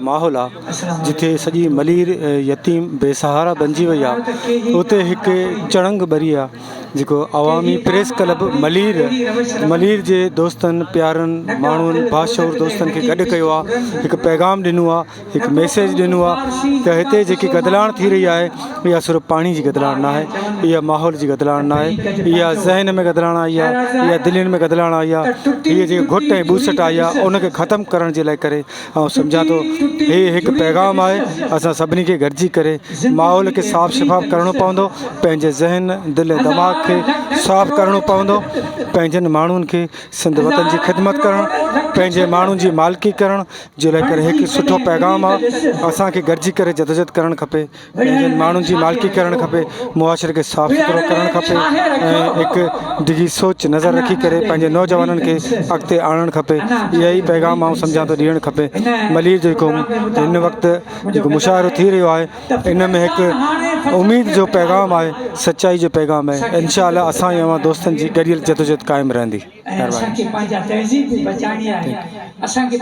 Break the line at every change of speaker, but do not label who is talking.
ماحول آ جتي سڄي ملير يتيم بي سهارا بنجي وئي آ اتي هڪ چڻنگ ٻري آ جيڪو عوامي پريس ڪلب ملير ملير جي دوستن پيارن ماڻهن باشعور دوستن کي گڏ ڪيو آ هڪ پيغام ڏنو آ هڪ ميسيج ڏنو آ ته هتي جيڪي گدلاڻ ٿي رهي آهي اها صرف پاڻي جي گدلاڻ ناهي اها ماحول جي گدلاڻ ناهي اها ذهن ۾ گدلاڻ آئي آ اها دلين ۾ گدلاڻ آئي آ هي جيڪي گهٽ ۽ ٻوسٽ آئي آ ان کي ختم ڪرڻ جي لاء ڪري آئون سمجهان ٿو هي هڪ پيغام آهي اسان سڀني کي گڏجي ڪري ماحول کي صاف شفاف ڪرڻو پوندو پنهنجي ذهن دل ۽ دماغ کي صاف ڪرڻو پوندو پنهنجن ماڻهن کي سنڌ وطن جي خدمت ڪرڻ پنهنجي ماڻهن جي مالڪي ڪرڻ جي لاء ڪري هڪ سٺو پيغام آهي اسان کي گڏجي ڪري جدوجهد ڪرڻ کپي پنهنجن ماڻهن جي مالڪي ڪرڻ کپي، معاشري کي صاف سٿرو ڪرڻ کپي ۽ هڪ ڊگهي سوچ نظر رکي ڪري پنهنجي نوجوانن کي اڳتي آڻڻ کپي اها ئي پيغام آئون سمجهان ٿو ڏيڻ کپي ملير جيڪو هن وقت جيڪو مشاعرو ٿي رهيو آهي ان ۾ هڪ اميد جو پيغام آهي سچائي جو پيغام آهي انشاء الله اسان ۽ اوهان دوستن جي گڏيل جدوجهد قائم رهندي مهرباني.